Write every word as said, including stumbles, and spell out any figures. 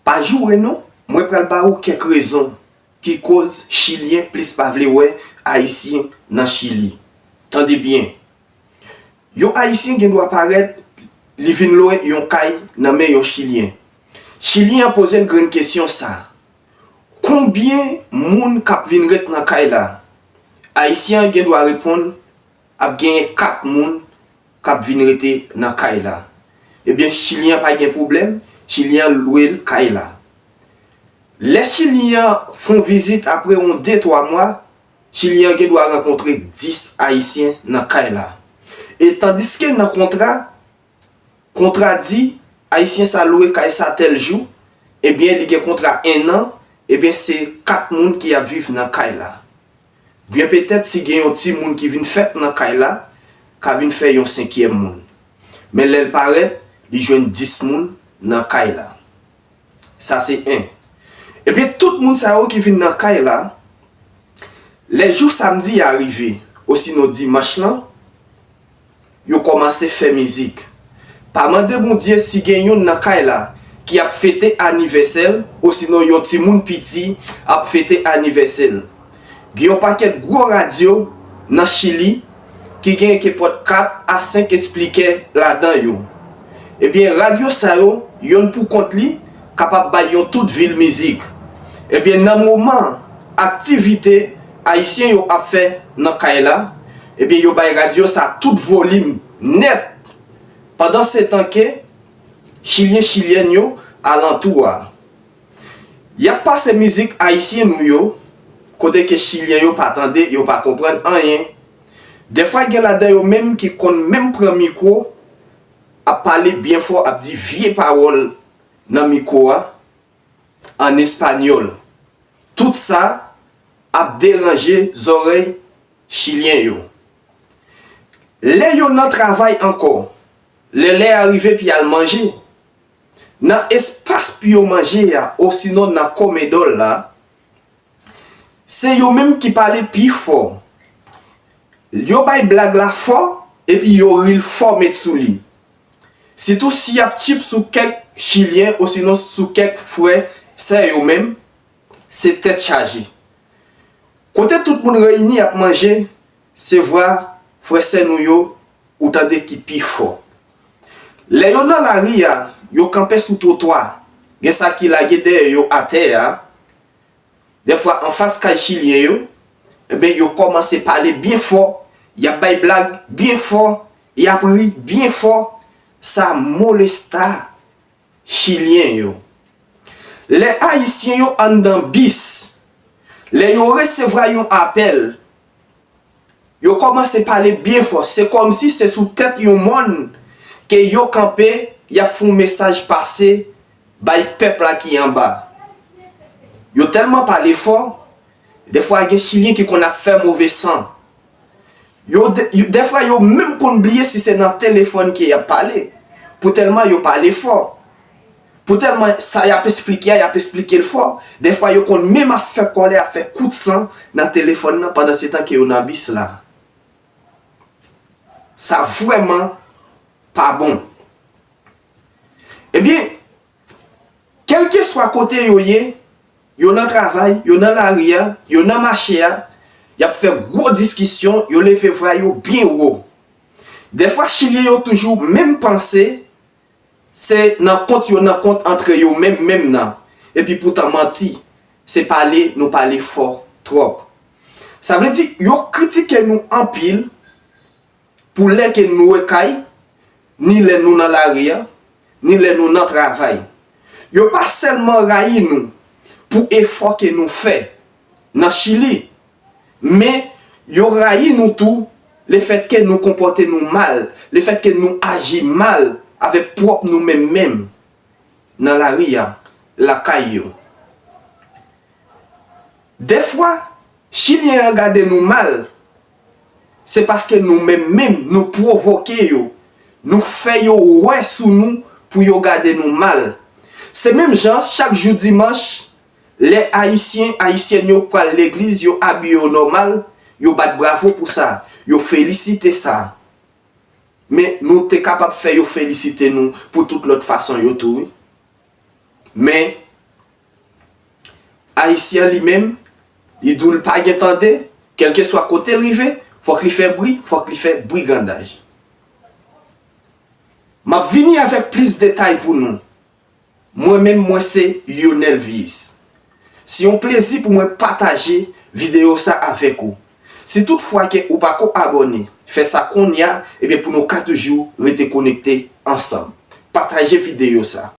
Ajoure non, mwen pral ba ou kèk rezon ki koz Chilyen plis pa vle wè Ayisyen nan Chili. Tande byen. Yon Ayisyen gen dwa parèt li vin lwe yon kay nan men yon Chilyen. Chilyen an poze l grenn kesyon sa, konbyen moun k ap vin ret nan kay la? Ayisyen an gen dwa reponn, ap genyen kat moun k ap vin rete nan kay la. Ebyen, Chilyen an pa gen pwoblèm, Chilyen an lwe l kay la. Lè Chilyen an fè yon vizit apre yon de twa mwa, Chilyen an gen dwa rankontre dis Ayisyen nan kay la. E tandiske nan kontra, kontra di, Ayisyen sa lwe kay sa tèl jou, ebyen, li gen kontra en an, ebyen, se kat moun ki ap viv nan kay la. Byen petèt, si gen yon timoun ki vin fèt nan kay la, ka vin fè yon senkyèm moun. Men lè l parèt, li jwenn dis moun nan kay la. Sa se en. Ebyen, tout moun sa yo ki vin nan kay la, lè jou samdi a rive, osinon dimanch lan, yo kòmanse fè mizik. Pa mande Bondye si gen youn nan kay la ki ap fete anivèsè l, osinon yon timoun piti ap fete anivèsè l. Gen yon pakèt gwo radyo nan Chili ki gen kenpòt kat a senk espikè ladan yo. Ebyen, radyo sa yo, yonn pou kont li, kapab bay yon tout vil mizik. Ebyen, nan moman aktivite Ayisyen yo ap fè nan kay la, ebyen, yo bay radyo sa tout volim nèt. Pandansetan ke Chilyen, Chilyèn yo alantou a, y ap pase mizik ayisyen nou yo, kote ke Chilyen yo pa tande, yo pa konprann anyen. Dèfwa, gen ladan yo menm ki konn menm pran mikwo, ap pale byen fò, ap di vye pawòl nan mikwo a, ann espanyòl. Tout sa ap deranje zòrèy Chilyen yo. Lè yo nan travay ankò, lè lè a rive pou y al manje, nan espas pou yo manje a, osinon nan komedò la, se yo menm ki pale pi fò. Yo bay blag la fò, epi yo ri l fò met sou li. Sitou si y ap tchip sou kèk Chilyen osinon sou kèk frè, sè yo menm, se tèt chaje. Kote tout moun reyini ap manje, se vwa frè sè nou yo ou tande ki pi fò. Lè yo nan lari a, yo kanpe sou twotwa, gen sa ki lage dèyè yo atè a, dèfwa anfas kay Chilyen yo, ebyen, yo kòmanse pale byen fò, y ap bay blag byen fò, y ap ri byen fò, sa molesta Chilyen yo. Lè Ayisyen yo anndan bis, lè yo resevwa yon apèl, yo kòmanse pale byen fò. Se kòmsi se sou tèt yon mòn ke yo kanpe, y ap fè yon mesaj pase bay pèp la ki anba. Yo tèlman pale fò, dèfwa gen Chilyen ki konn ap fè move san. Yo, de- yo- dèfwa yo menm konn bliye si se nan telefòn ke y ap pale, pou tèlman yo pale fò. Pou tèlman sa y ap esplike a, y ap esplike l fò. Dèfwa yo konn menm ap fè kòlè, ap fè kout san nan telefòn nan pandan se tan ke yo nan bis la. Sa vrèman pa bon. Ebyen, kèlkeswa kote yo ye, yo nan travay, yo nan lari a, yo nan mache a, y ap fè gwo diskisyon, yo leve vwa yo byen wo. Dèfwa, Chilyen yo toujou menm panse, se nan kont yo nan kont antre yo menm menm nan. Epi poutan manti, se pale nou pale fò twòp. Sa vle di, yo kritike nou anpil pou lè ke nou lwe kay, ni lè nou nan lari a, ni lè nou nan travay. Yo pa sèlman rayi nou pou efò ke nou fè nan Chili, men yo rayi nou tou lefètke nou konpòte nou mal, lefètke nou aji mal avèk pwòp nou menm menm nan lari a, lakay yo. Dèfwa, Chilyen an gade nou mal, se paske nou menm menm nou pwovoke yo, nou fè yo wè sou nou pou yo gade nou mal. Se menm jan, chak jou dimanch, lè Ayisyen, Ayisyèn yo pral legliz, yo abiye yo nòmal, yo bat bravo pou sa, yo felisite sa. Men nou te kapab fè yo felisite nou pou tout lòt fason yo tou, wi. Men, Ayisyen an li menm, li di w l pa gen tande, kèlkeswa kote l rive, fòk li fè bri, fòk li fè brigandaj. M ap vini avèk plis detay pou nou. Mwen menm, mwen se Lionel Vies. Se yon plezi pou mwen pataje videyo sa avèk ou. Si tout fwa ke ou pako abòne, fè sa kounye a, ebyen pou nou ka toujou rete konekte ansanm. Pataje videyo sa.